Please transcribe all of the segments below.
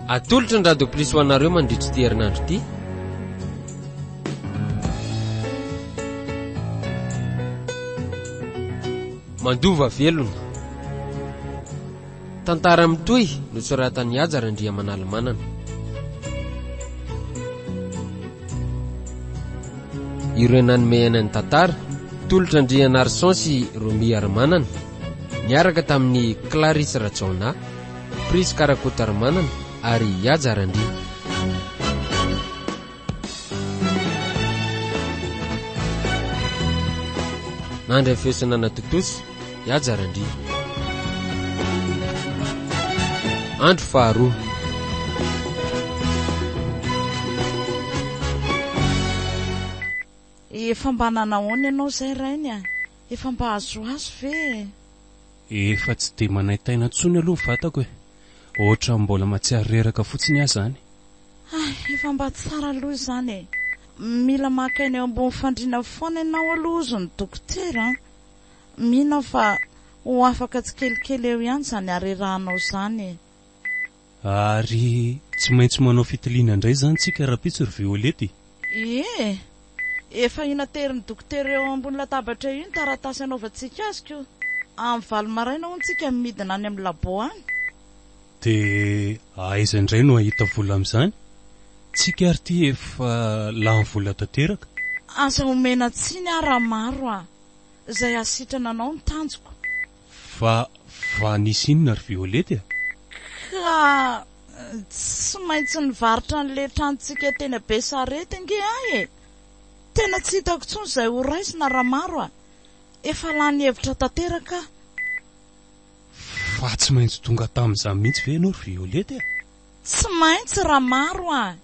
Atolotry ny Radio Plus ho anareo mandritra ity herinandro ity. Mandova velona. Tantara mitohy nosoratan'i Haja Randriamanalimanana. Ireo nanome aina ny tantara, Tolotra Andrianarison sy Romy Harimanana, niaraka tamin'i Clarisse Rajaonah, Prisca Rakotoarimanana ary Haja Randria. Nandray feo sy nanatontosa, Haja Randria. Andro faharoa. Efa mba nanahoana ianao izay rainy a? Efa mba azoazo ve e? Efa tsy dia manaintaina intsony aloha ny vatako e. Ohatran'ny mbola mahatsiaro reraka fotsiny aho izany. Hay, efa mba tsara aloha izany e. Mila maka aina eo ambony fandriana foana ianao aloha hozy ny dokotera an. Mino aho fa ho afaka tsikelikely eo ihany izany harerahanao izany e. Ary tsy maintsy manao fitiliana indray izany tsika rahampitso ry Violette e? Ie! Efa io naterin'ny dokotera eo ambony latabatra io ny taratasy anaovantsika azy ko! Amin'ny valo maraina hono tsika no midina any amin'ny labo any. Dia aiza indray no hahita vola amin'izany? Tsika ary ity efa lany vola tanteraka. Aza omena tsiny aho Ramaro a! Izay hahasitrana anao ny tanjoko. Fa fa nisy inona ry Violette a? Ka tsy maintsy nivarotra an'ilay tranontsika teny Besarety ange aho e! Tena tsy hitako intsony izay ho raisina Ramaro a! Efa lany hevitra tanteraka aho. Fa tsy maintsy tonga tamin'izany mihitsy ve ianao ry Violette a? Tsy maintsy Ramaro a!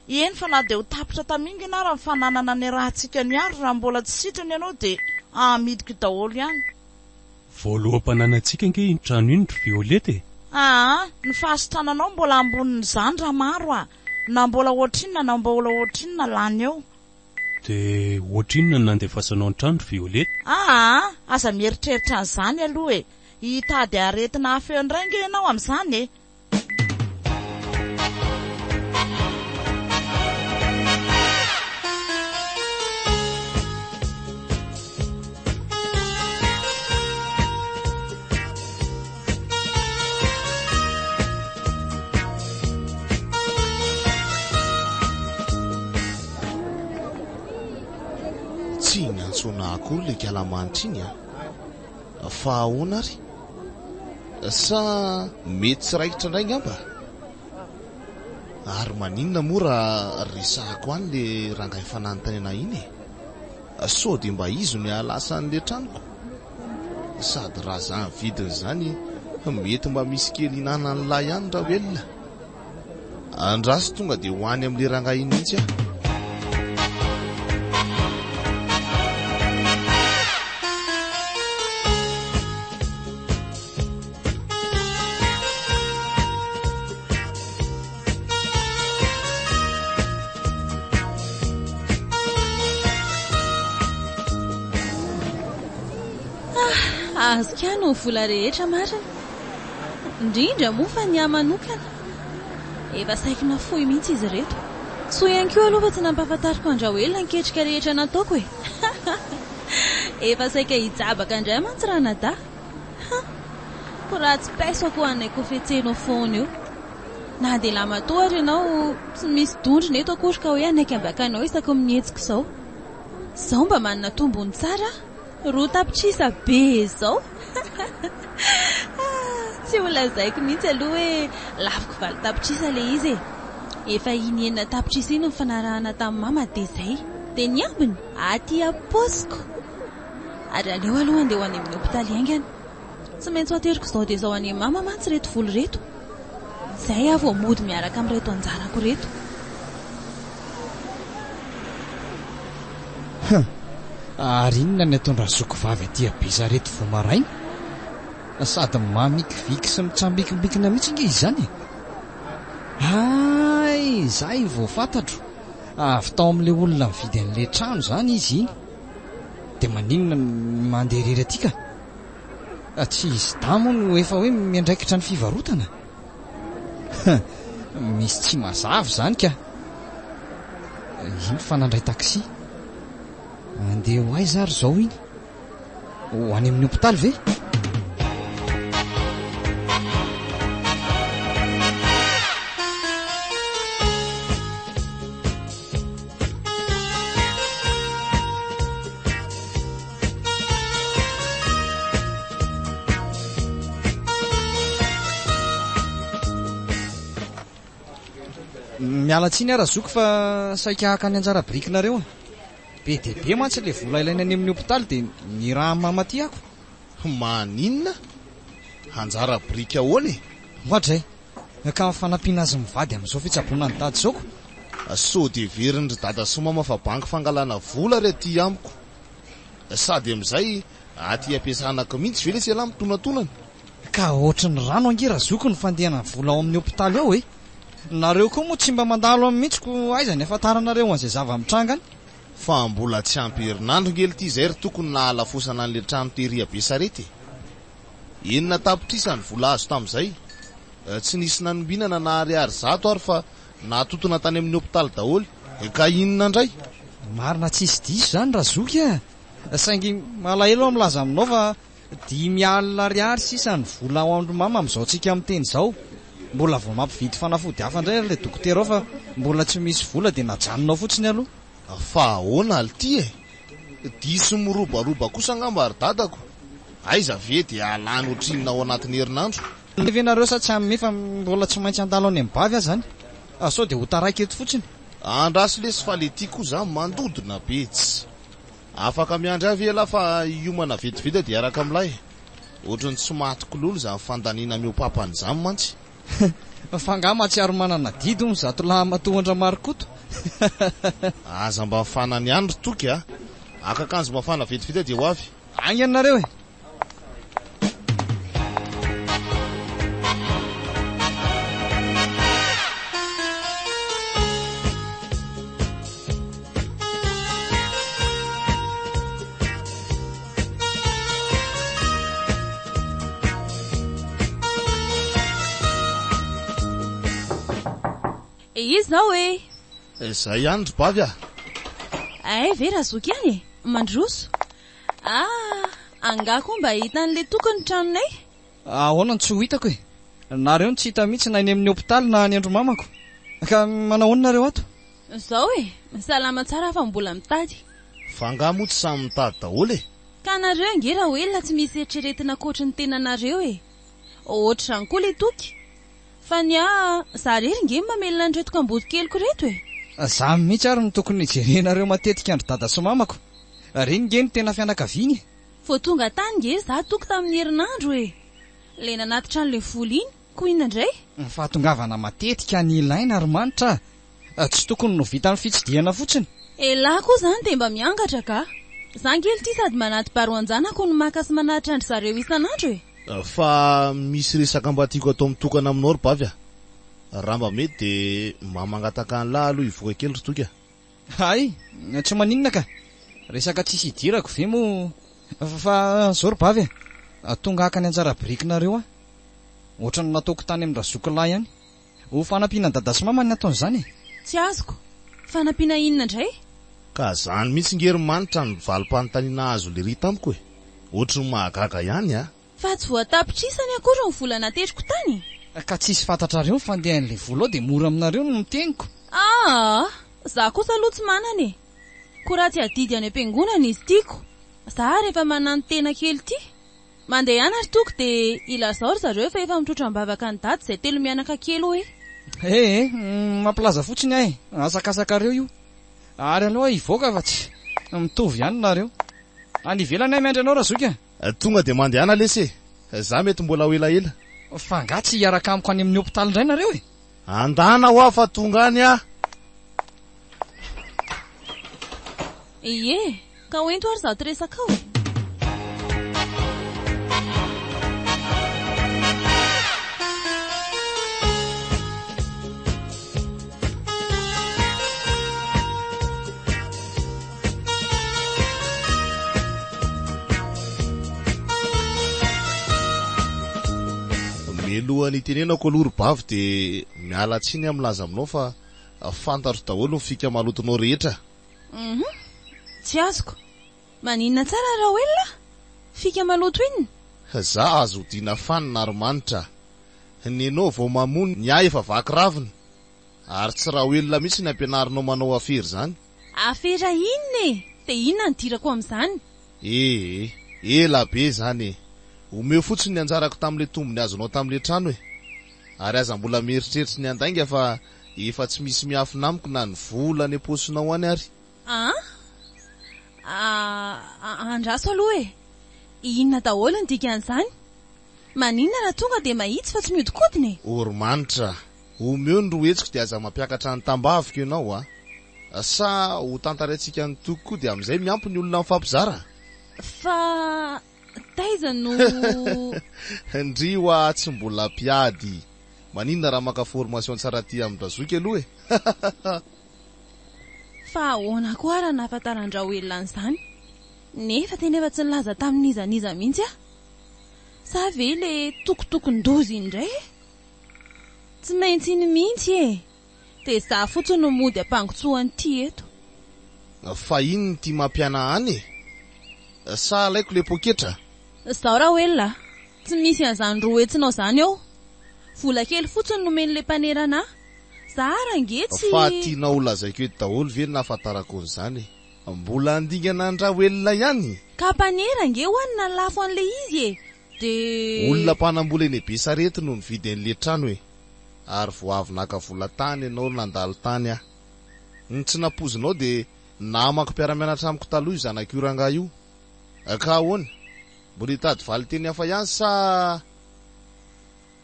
Eny fa na dia ho tapitra tamingana ara ny fananana niarahantsika niaro raha mbola tsy sitrana ianao dia amidiko daholo ihany. Voaloham-pananantsika ange iny trano iny ry Violette e! Aa, ny fahasitrananao mbola ambonin'izany Ramaro a! Na mbola ohatrinona na mbola ohatrinona lany eo. Dia ohatrinona no nandefasanao ny trano ry Violette? Aa, aza mieritreritra an'izany aloha e! Hitady aretina hafa eo indray ange ianao amin'izany e! Tsy niantso anah akory ilay kalamanitra iny an! Fa ahoana ary? Sa mety tsy raikitra indray angamba? Ary maninona moa raha resahako any le rangahy fananontany anah iny e? Sao dia mba izy no hahalasa an'le tranoko? Sady raha zany vidiny zany mety mba misy kely hinanan'lah ihany Raoelina. Andraso tonga dia ho any amin'ilay rangahy iny mihitsy aho. Ah, azoko ihany ny vola rehetra marina. Indrindra moa fa ny ahy manokana. Efa saiky nafoy mihitsy izy ireto. Soa ihany koa aloha fa tsy nampahafantariko an-dRaoelina ny ketrika rehetra nataoko e! Efa saika hijabaka indray mantsy ranadahy. Ha! Ko raha tsy paiso akoho anay kofetsenao foana eo. Na dia lamatoa ary ianao tsy misy dondrona eto akory ka hoe hanaiky ambakanao isaky ny mihetsika izao. Izao mba manana tombony tsara aho. 2 tapitrisa be izao! Tsy ho lazaiko mihitsy aloha hoe laviko 8 tapitrisa ilay izy e! Efa iny 6 tapitrisa iny nifanarahana tamin'i mama dia izay. Dia ny ambiny aty am-paosiko! Ary aleo aloha handeha ho any amin'ny hopitaly haingana. Tsy maintsy ho ateriko izao dia izao any amin'i mama mantsy ireto vola ireto. Izay aho vao mody miaraka amin'ireto anjarako ireto. Hum! Ary inona ny ataon-drazoky vavy aty Besarety vao maraina? Sady mamikiviky sy mitsambikimbikina mihitsy ange izy izany e! Hay! Izay vao fantatro! Avy tao amin'ilay olona nividy an'ilay trano izany izy iny. Dia maninona no mandeha irery aty ka? Tsy izy dahy moa no efa hoe miandraikitra ny fivarotana? Misy tsy mazava izany ka. Iny fa nandray taxi. Andeha ho aiza ary izao iny? Ho any amin'ny hopitaly ve? Miala tsiny aho razoky fa saika haka ny anjara birikinareo a. Be dia be mantsy ilay vola ilaina any amin'ny hopitaly dia nirahan'i mama aty ako. Maninona? Anjara biriky ahoana e? Oadray! Ka ny fanampiana azy mivady amin'izao fitsaboana an'i dada izao ko. Sao dia heverin'dry dada sy mama fa banky fangalana vola ry aty amiko. Sady amin'izay aty ampiasanako mihitsy ve lesy ialahy mitonatonana? Ka ohatry ny rano ange razoky ny fandehanan'ny vola ao amin'ny hopitaly ao e! Nareo koa moa tsy mba mandalo any mihitsy ko aiza ny ahafantaranareo an'izay zava-mitranga any? Fa mbola tsy ampy herinandro nge lty izay ry tokony nahalafosana an'le trano tery a Besarety e! 6 tapitrisa ny vola azo tamin'izay. Tsy nisy nanombinana na ariary 100 ary fa natotona tany amin'ny hopitaly daholo. Ka inona indray? Marina tsisy diso izany razoky a! Saingy malahelo aho milaza aminao fa 50 ariary sisa ny vola ao amin-dry mama amin'izao tsika miteny izao. Mbola vao mampividy fanafody hafa indray ary ilay dokotera ao fa mbola tsy misy vola dia najanona ao fotsiny aloha. Fa ahoana lty e? Diso mirobaroba kosa angamba ry dadako. Aiza ve dia hahalany ohatrinona ao anatin'ny herinandro? Hanome ve nareo sa tsy hanome fa mbola tsy maintsy handalo any amin'ny bavy aho zany. Sao dia ho taraiky eto fotsiny. Andraso lesy fa le ty koa za mandodona be tsy afaka miandry ahy ve ialahy fa hiomana vetivety dia hiaraka amin'ilay. Ohatran'ny tsy matiko lolo izany fandaniana mihoa-papana izany mantsy. Fa angaha mahatsiaro manana adidy hono izato lahimatoa Andramarikoto? Aza mba mifanany ihany ry Toky a! Haka akanjo mafana vetivety dia ho avy. Haingana nareo e! Iza ao e? Izay ihany ry bavy a! Hay ve razoky ihany e? Mandroso. Ah! Angaha koa mba hitan'ilay Toky ny tranonay? Ahoana no tsy ho hitako e? Nareo no tsy hita mihitsy na eny amin'ny hopitaly na any an-dry-mamako. Ka manao ahoana nareo ato? Zao e! Salama tsara fa mbola mitady. Fa angaha moa tsy samy mitady daholo e? Ka nareo ange Raoelina tsy misy eritreretina ankoatry ny tenanareo e! Ohatr'izany koa le Toky. Fa ny ahy, za rery nge no mamelona an'ireto kamboty keliko ireto e! Za mihitsy ary no tokony hijerenareo matetika an-dry dada sy mamako. Reny nge no tena fianakaviana e! Vao tonga tany nge za Toky tamin'ny herinandro e! Le nanatitra an'le vola iny, ko inona indray? Ny fahatongavana matetika ny ilaina ry Manitra a! Tsy tokony no vitan'ny fitsidihana fotsiny. Elah koa zany dia mba miangatra ka! Za nge lty sady manaty baro an-janako no maka sy manatitra an-dry zareo isan'andro e! Fa misy resaka mba tiako atao mitokana aminao ry Bavy a! Raha mba mety dia mba mangataka an'lah aloha hivoaka kely ry Toky a! Hay, tsy maninona ka! Resaka tsisy idirako ve moa fa zao ry Bavy a! Tonga haka ny anjara birikinareo aho. Ohatran'ny nataoko tany amin-dRazokilahy ihany. Ho fanampiana an'i Dada sy Mama ny ataon'izany e! Tsy azoko. Fanampiana inona indray? Ka zany mihitsy nge ry Manitra ny valim-panontaniana azo lery tamiko e! Ohatry ny mahagaga ihany a! Fa tsy voatapitrisany akory ny vola nateriko tany e! Ka tsisy fantatrareo ny fandehan'ilay vola ao dia mora aminareo ny miteny ko! Aa! Za kosa aloha tsy manana e! Ko raha tsy adidy any am-piangonana izy ity ko! Za ary efa mananotena kely ity! Mandehana ry Toky dia ilazao ry zareo fa efa mitrotra am-bavaka an'i Dada izay telo mianaka kely hoe. Eh eh, mampilaza fotsiny aho e, asakasakareo io. Ary aleo aho hivoaka fa tsy mitovy ihany nareo. Any ivelany aho miandry anao Razoky a. Tonga dia mandehana lesy e, za mety mbola ho elaela. Fa angaha tsy hiaraka amiko any amin'ny hopitaly indray nareo e? Andana hoa fa tonga any aho. Ie, ka ho ento ary izato resaka ao e. Melohan'ny. Alohan'ny hitenenako aloha ry bavy dia miala tsiny aho milaza aminao fa fantatro daholo ny fika malotonao rehetra. Hum, tsy azoko. Maninona tsara Raoelina a? Fika maloto inona? Za azo odiana fanina ary manitra. Nenao vao mamono ny ahy efa vaky ravina. Ary tsy Raoelina mihitsy ny ampianarinao manao afera izany. Afera inona e? Dia inona no idirako amin'izany? Ee, ela be izany e! Omeo fotsiny ny anjarako tamin'ilay tombony azonao tamin'ilay trano e! Ary aza mbola mieritreritry ny handainga fa efa tsy misy miafina amiko na ny vola any am-paosinao any ary. An? Andraso aloha e! Inona daholo ny dikan'izany? Maninona raha tonga dia mahitsy fa tsy mihodinkodina e? Ory manitra! Omeo ny rohetsiko dia aza mampiakatra ny tambaviko ianao a! Sa ho tantaraintsika ny toky koa dia amin'izay miampy ny olona mifampizara? Fa taiza no. Ndry hoa tsy mbola mpiady! Maninona raha maka formation tsara aty amin-dRazoky aloha e! Fa ahoana koa ary nahafantaran-dRaoelina an'izany? Nefa tena efa tsy nilaza tamin'iza n'iza mihitsy aho. Sa ve le tokotokon-doza iny indray e? Tsy maintsy iny mihitsy e! Dia izaho fotsiny no mody ampangotsoan'ity eto. Fa inona ity mampiana any e? Sa alaiko le poketra? Izao Raoelina a! Tsy misy an'izany rohetsinao izany eo. Vola kely fotsiny nomen'ilay mpanerana ahy. Za ary ange tsy. Fa tianao ho lazaiko eto daholo ve ny nahafantarako an'izany e? Mbola handingana an-dRaoelina ihany? Ka mpanera ange ho'a no nahalafo an'ilay izy e! Dia. Olona mpanambola eny Besarety no nividy an'ilay trano e! Ary vao avy naka vola tany ianao nandalo tany aho. Ny tsy nampoizinao dia namako mpiara-mianatra amiko taloha io zanak'io rangahy io. Ka ahoana? Mbola hitady valinteny hafa ihany sa.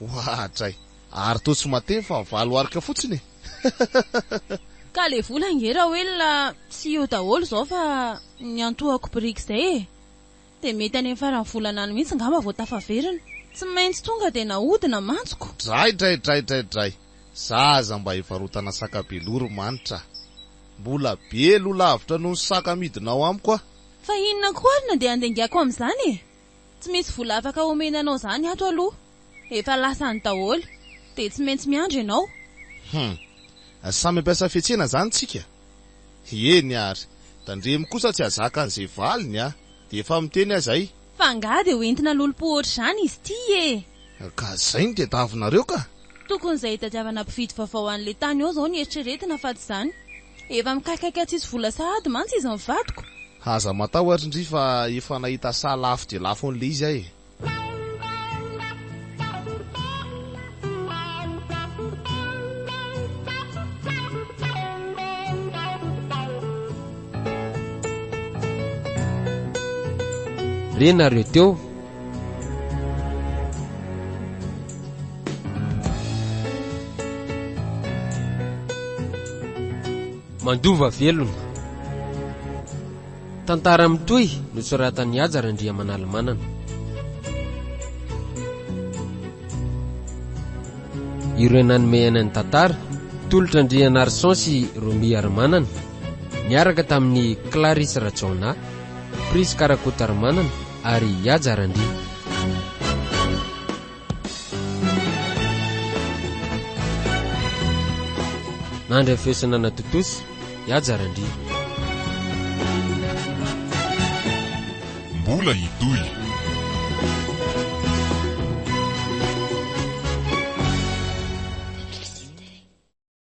Oadray! Ary toa tsy matemy fa mivalo arika fotsiny e! Ka le vola ange Raoelina tsy eo daholo izao fa niantohako biriky izay e! Dia mety any amin'ny faran'ny volana any mihitsy ngamba vao tafaverina. Tsy maintsy tonga dia nahodina mantsy ko! Dray dray dray dray dray! Zaza mba hivarotana saka be loha ry Manitra a! Mbola be loha lavitra noho ny saka amidinao amiko aho! Fa inona koa ary no andeha handaingako amin'izany e? Tsy misy vola afaka omena anao izany ato aloha. Efa lasany daholo. Dia tsy maintsy miandry ianao. Hum. Samy hampiasa fihetsehana izany tsika? Eny ary. Tandremo kosa tsy hahazaka an'izay valiny a! Dia efa miteny aho izay. Fa angaha dia ho entina lolompo ohatr'izany izy ity e! Ka izay no tadiavinareo ka! Tokony izay hitadiavana mpividy vaovao an'ilay tany eo izao no eritreretina fa tsy izany. Efa mikaikaika tsisy vola sahady mantsy izy mivadiko. Aza matahotra ndry fa efa nahita saha lafo dia lafo an'ilay izy aho e! Re nareo teo? Mandova velona. Tantara mitohy nosoratan'i Haja Randriamanalimanana. Ireo nanome aina ny tantara, Tolotra Andrianarison sy Romy Harimanana, niaraka tamin'i Clarisse Rajaonah, Prisca Rakotoarimanana ary Haja Randria. Nandry avy eo sy nanatontosa, Haja Randria. Mbola hitohy.